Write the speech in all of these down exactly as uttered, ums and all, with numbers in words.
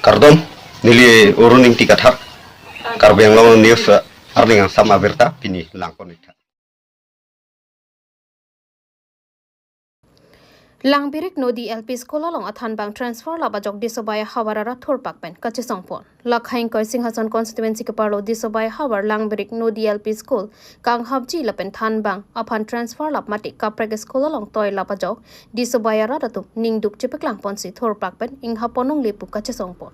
Kardom, neli Arun Ingti Kathar, Karbi Anglong News, eh, arni angsam abirta pini langpon-ik tha. Langbirik Nodi L P School along athanbang transfer lap ajok Disobai ahavar arat thurpak pen kachesongpon. Lakhaing koi Singhason constituency keparlo Disobai ahavar Langbirik Nodi L P School kanghapji lapen thanbang aphan transfer lap mate kaprek school along toi lap ajok Disobai arat atum ningduk chepeklangponsi thurpak pen inghapon longle pu kachesongpon.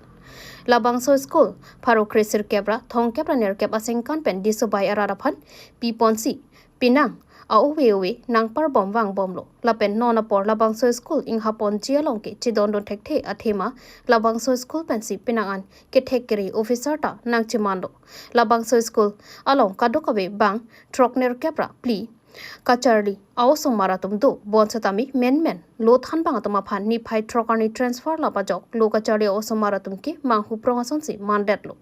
Labangso school pharo kre sirkep ra thomkep ra nerkep asengkan pen Disobai arat aphan piponsi penang a-ove ove nangparbom vangbomlo. Lapen non apor labangso school inghaponji along ke chedondun thekthe athema labangso school pensi penang an kethek kere officer ta nangchemanlo. Labangso school along kadokave bang throk nerkep ra phli kacharli a-osomar atum do, bonsetame menmen lo thanbang atum aphan niphai throk arni transfer lap ajok lo kacharli a-osomar atum ke manghuprong asonsi mandetlo.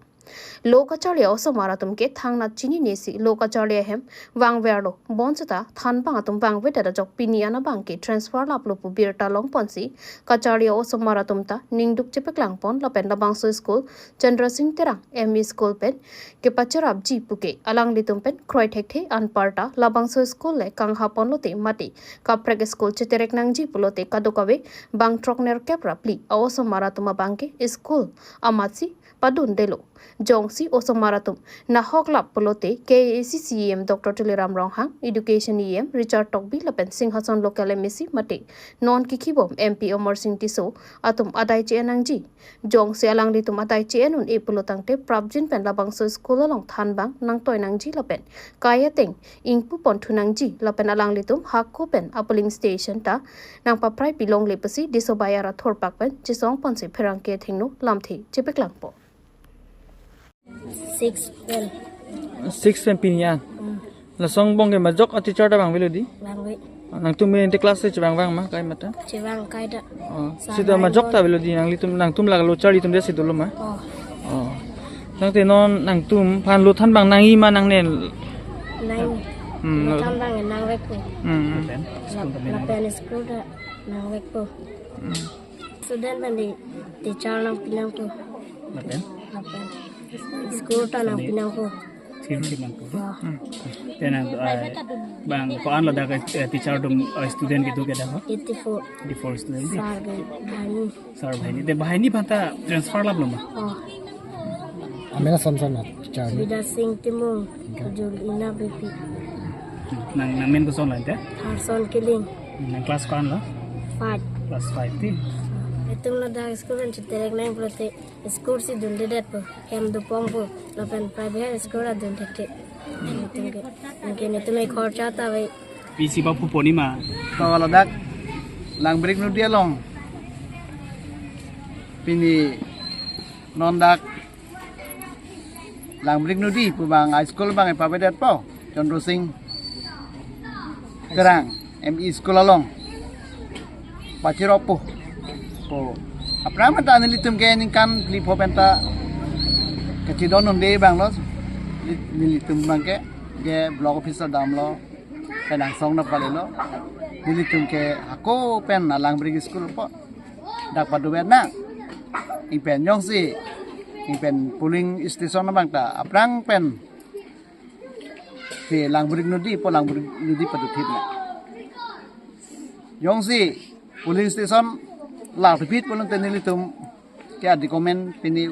Lo kacharli a-osomar atum ke thangnat chininesi lo kacharli ahem vangverlo, bonseta thanbang atum vangvedet ajok pini an abang ke transfer laplo pu birta longponsi kacharli a-osomar atum ta ningduk chepeklangpon lapen labangso school Chandra Singh Terang M E School pen kepacherapji puke alanglitum pen kroi thekthe, anparta labangso school le kanghapon lote mate kaprek school cheterek nangji pulote kadokave bang throk nerkep ra phli a-osomar atum abang ke school amatsi padundelo. Jongsi osomar atum nahok lap pulote K A A C C E M Doctor Tuliram Ronghang, Education E M Richard Tokbi lapen Singhason local M A C mate non kikhibom M P Amarsing Tisso atum adai che-en nangji. Jongsi alanglitum adai che-en un-e pulo tangte prapjin pen labangso school along thanbang nangtoi nangji lapen kai ateng ingpupon thu nangji lapen alanglitum hako pen a-polling station ta nangpaprai pilongle pusi Disobai arat thurpak pen chesongponsi pherangke athengno lamthe chepeklangpo. Six pen. Six pen pini an. Hmm. Lason angbong ke majok a-teacher ta vangvelo di? Vangve. Nangtum ante class si chevang vang ma kai mata? Chevang kai ta. Oh. Sir sita nang majok ta velo di, nanglitum, nangtum la lo charli atum desi dolo ma? Oh. Oh. Tangte non nangtumphan lo thanbang nangji ma nangne? Nang. Hmm, lo lo thanbang nangvekpo. Hmm, hmm. Lapen school ta nangvekpo. Hmm. Student pen di teacher nangpi nangpo. Lapen? Lapen school ta nangpi nangpo. School nangpi nangpo. Oh. Hmm. Tena, eh, bang ko-an ladak, eh, teacher atum, eh, student kedo ke dak? Eighty-four. Eighty-four student di? Sir ke banghini. Sir banghini. Te banghini aphan ta transfer laplo ma? Oh. Amen ason ason na, teacher amen? Bidya Singh Timung, okay. Kejul Ina Beypi. Nang, nangmen koson lo ante? Harson Killing. Nang class ko-an lo? Five. Class five ti? Itum ladak school pen cheterek nang pulote school si dundedetpo. Hem dopongpo. Lapen private school adun thekthe. Itum ke, itum ke itum e khorcha ta ave. Pisi ba puponi ma? To ladak Langbirik Nodi along pini non dak Langbirik Nodi pu bang a-school bang epavedetpo, Chandra Singh Terang M E School along pachiropo. Po, aphrang mata nelitum ke ningkan phli pho pen ta kachedondunde abang lo, neli-, nelitum abang ke, ke block officer damlo, kenangsong na palelo, nelitum ke hako pen na Langbirik School po dak padover nang. Ingpen jongsi, ingpen polling station abang ta aphrang pen si Langbirik Nodi po Langbirik Nodi padothip nang. Jongsi polling station la thipit pulote nelitum ke adocument pini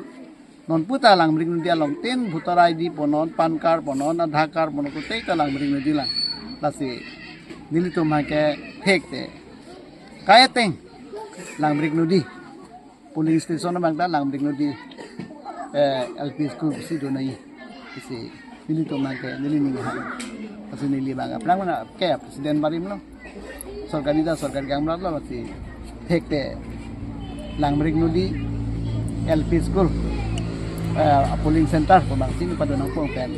non puta Langbirik Nodi along tin voter I D punon, PAN card punon, Aadhaar card punon, kutei ta Langbirik Nodi lang. Lasi nelitum abang ke thekte kai ateng Langbirik Nodi polling station abang ta Langbirik Nodi, eh, L P school si do nai. Isi nelitum abang ke neli ning hai. Lasi neli abang aphrang mana ke president barim lo. Sorkari ta sorkari kangmrat lo, lasi thekte Langbirik Nodi L P school, eh, polling center pu abang si neli pado nangpo pen.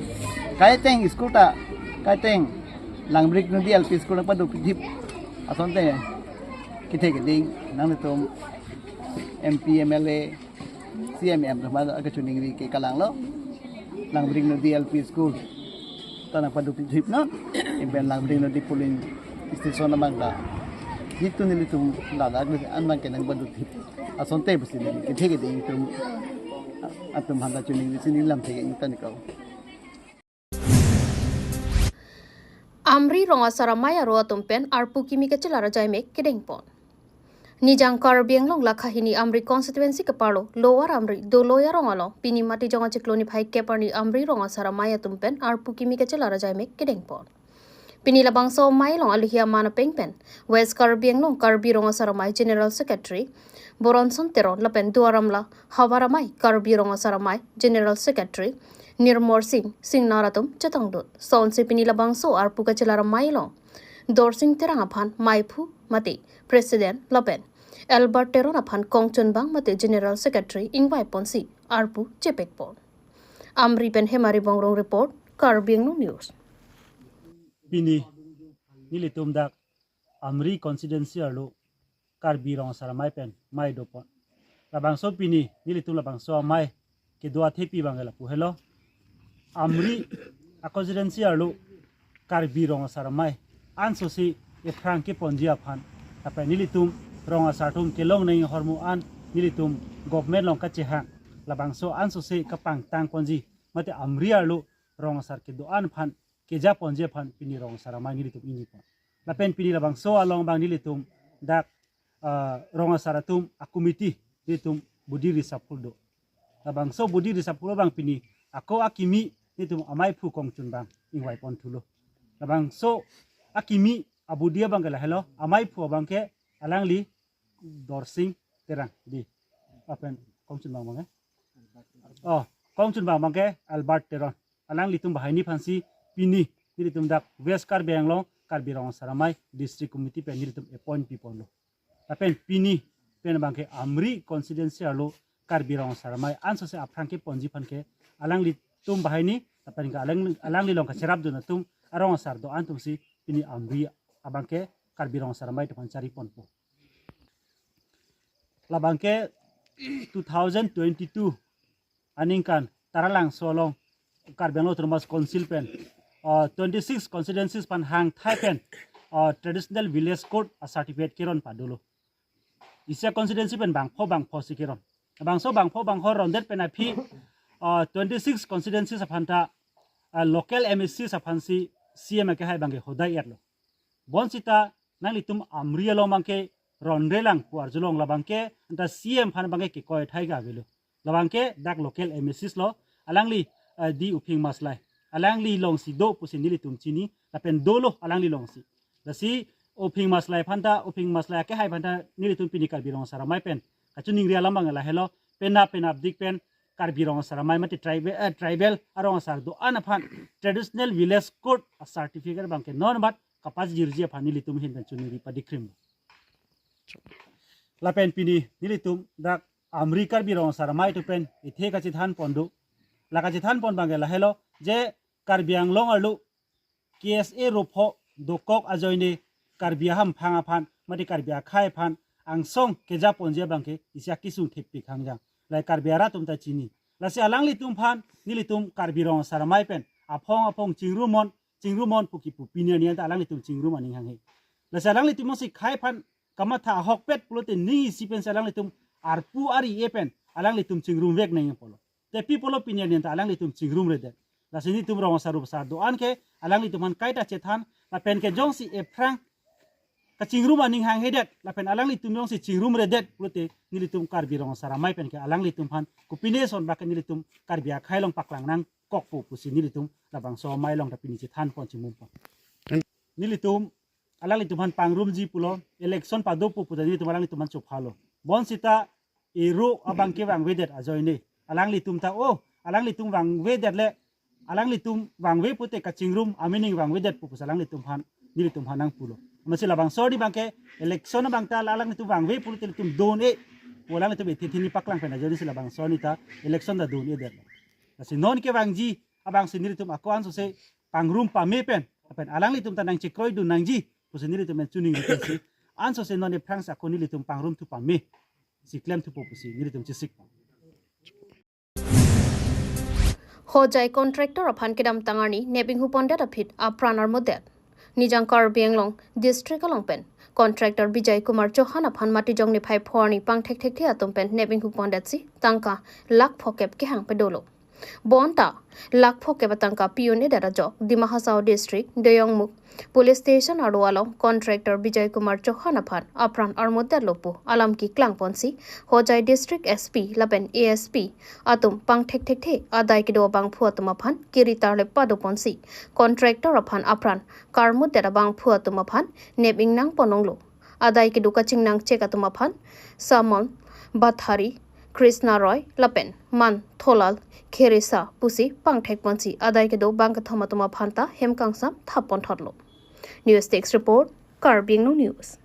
Kai ateng school ta, kai ateng Langbirik Nodi L P school nangpadothip asonte kethe keding nanglitum M P, M L A, C M, M atum akachiningri ke kalang lo. Langbirik Nodi L P school ta nangpadothip non. Ingpen Langbirik Nodi polling station abang ta, itum nelitum ladak an abang ke nangpadothip. Asonte pusi neli kethe keding atum, atum aphan ta choningri si neli lamthe ke-ing tangte kau. Amri rong asar amei aro atum pen arpu kimi kachelar ajaimek kedengpon. Nijang Karbi Anglong lakha hini Amri constituency keparlo Lower Amri Doloi arong along pini Matijong achiklo niphai kep arni Amri rong asar amei atum pen arpu kimi kachelar ajaimek kedengpon. Pini labangso amei along aluhi aman apeng pen West Karbi Anglong Karbi Rong Asar Amei General Secretary Boronson Teron lapen Duar Amla Havar Amei Karbi Rong Asar Amei General Secretary Nirmol Sing Singnar atum chetongdun. Sonsi pini labangso arpu kachelar amei along Dorsing Terang aphan meiphu mate President lapen Albert Teron aphan kongchunbang mate General Secretary ingvaiponsi arpu chepekpon. Amri pen Hemari Bongrung report, Karbi Anglong News. Pini nelitum dak Amri constituency arlo Karbi Rong Asar Amei pen mei dopon. Labangso pini nelitum labangso amei kedo athepi abang lapu helo. Amri a constituency arlo Karbi Rong Asar Amei ansose ephrang keponji aphan, lapen nelitum rong asar atum kelong nangji ahormu an nelitum government along kachehang, labangso ansose kapangtangponji mate Amri arlo rong asar kedo-an aphan kejaponji aphan pini rong asar amei nelitum ingjepon. Lapen pini labangso along abang nelitum dak, ah, rong asar atum a-committee nelitum body reshuffle do. Labangso body reshuffle abang pini ako akimi nelitum ameiphu kongchunbang ingvaipon thulo. Labangso akimi a-body abang ke lahelo, ameiphu abang ke alangli Dorsing Terang di. Lapen kongchunbang abang ke, oh, kongchunbang abang ke Albert Teron. Alanglitum banghini aphansi pini nelitum dak West Karbi Anglong Karbi Rong Asar Amei District Committee pen nelitum appoint piponlo. Lapen pini pen abang ke Amri constituency arlo Karbi Rong Asar Amei ansose aphrang keponji aphan ke alanglitum banghini lapen ke alang, alangli along kacherapdun atum arong asar do-an atumsi pini Amri abang ke Karbi Rong Asar Amei atum aphan chariponpo. Labang ke two thousand twenty-two aningkan Taralangso along Karbi Anglong Autonomous Council pen, uh, twenty-six constituencies aphan hangthai pen, uh, traditional village court a-certificate keron padolo. Isi a-constituency pen bangpho bangphosi keron. Bangso bangpho bangpho rondet pen aphi, uh, twenty-six constituencies aphan ta, uh, local M A Cs aphansi C M akehai abang ke hodai-etlo. Bonsita nanglitum Amri along abang ke ronrelang pu arjulong, labang ke anta C M aphan abang ke kekoi thai ke avelo. Labang ke dak local M A Cs lo, alangli, eh, D Uphing Maslai. Alangli alongsi do pusi nelitum chini, lapen dolo alangli alongsi. Lasi Uphing Maslai aphan ta, Uphing Maslai akehai aphan ta nelitum pini Karbi Rong Asar Amei pen kachiningri alam abang lahelo, penap penapdik pen Karbi Rong Asar Amei mate tribal, eh, tribal arong asar do-an aphan traditional village court a-certificate abang ke non bat kapachirji aphan nelitum ahin pen chiningri padikrim. Lapen pini nelitum dak Amri Karbi Rong Asar Amei atum pen ethe kachethanpon do. La kachethanpon abang ke lahelo, je Karbi Anglong arlo K S A ropho dokok ajoine Karbi ahamphang aphan mate Karbi akhei aphan angsong kejaponji abang ke isi akesung thepik hangjang. Lahei Karbi arat atum ta chini. Lasi alanglitum aphan nelitum Karbi Rong Asar Amei pen aphong aphong chingrumnon, chingrumnon pu kipu pini arni anta alanglitum chingrum aning hanghe. Lasi alanglitum jongsi khei aphan kamatha ahokpet pulote ning isi pensi alanglitum arpu ari-e pen alanglitum chingrumvek nangji pulo. Te pi pulo pini arni anta alanglitum chingrumredet. Lasi nelitum rong asar rup asar do-an ke alanglitum aphan kaita chethan, lapen ke jongsi ephrang kachingrum aning hanghedet, lapen alanglitum jongsi chingrumredet pulote nelitum Karbi Rong Asar Amei pen ke alanglitum aphan kopine ason bak ke nelitum Karbi akhei along paklang nangkokpo pusi nelitum labangso amei along ta pini chethanpon chimumpon. Nelitum alanglitum aphan pangrumji pulo, election padopo pu ta nelitum alanglitum aphan chophalo. Bonsita ero abang ke vangvedet ajoine alanglitum ta, oh, alanglitum vangvedet le, alanglitum vangve pute kachingrum amining vangvedetpo pusi alanglitum aphan, nelitum aphan nangpulo. Amatsi labangso arni abang ke election abang ta alanglitum vangve pulote nelitum don-e pu alanglitum ethe thini paklang pen ajoine si labangso arni ta election ta don-edetlo. Lasi non kevangji abangsi nelitum ako ansose pangrum pame pen, lapen alanglitum ta nangchekroidun nangji pusi nelitum pen chiningri pensi ansose non ephrangsi ako nelitum pangrumthu pame si klemthupo pusi nelitum chesikpo. Hojai contractor aphan kedamtang arni nep inghupondet aphi apran armodet. Nijang Karbi Anglong district along pen Contractor Bijay Kumar Chauhan aphan Matijong niphai pho arni pangthek thekthe atum pen nep inghu pondetsi tangka lakh phokep kehang pedolo. Bonta lakh phokep atangka pi-un-edet ajok Dima Hasao District Doyongmukh Police Station arlo along contractor Bijay Kumar Chauhan aphan apran armutdetlo pu alam keklang ponsi Hojai District S P lapen A S P atum pangthek thekthe adai kedo abangphu atum aphan kiri tarlep pado ponsi contractor aphan apran karmutdet abangphu atum aphan nep ingnang ponlonglo. Adai kedo kachingnang chek atum aphan Samon Bathari, Krishna Roy lapen Man Tholal Kheresa pusi pangthek ponsi adai kedo bang kethom atum aphan ta hem kangsam thap ponthotlo. News Desk Report, Karbi Anglong News.